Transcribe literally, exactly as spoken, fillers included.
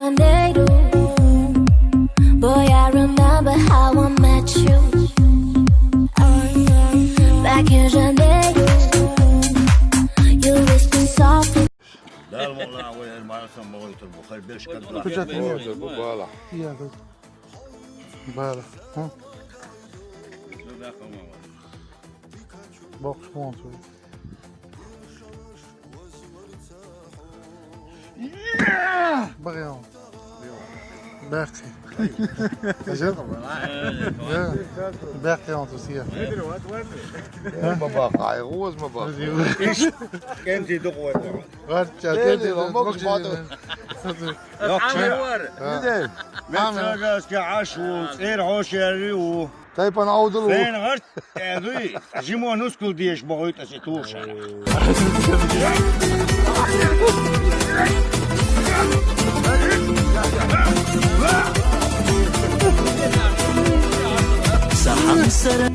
Janeiro. Boy, I remember how I met you. Back in Janeiro, you whispered softly. لا والله، وين ما رسم بغيت البخير بيش قد لا. Печатный нет. Бала. Я тут. Бала. А? Бокс монсу. Брион. Бахи. Бахи он тут я. ما بقى عيغوز، ما بقى. كنتي دغوة. غير ليلي، ما بقى بعض. Амир. Амир. Мецагас ке ашву, цӀер гӀошерриу. Тайпан авдулу. Фен гъарт тӀаду, жимо нускул деш багъуйтӀа се тушара. Сахьан сара.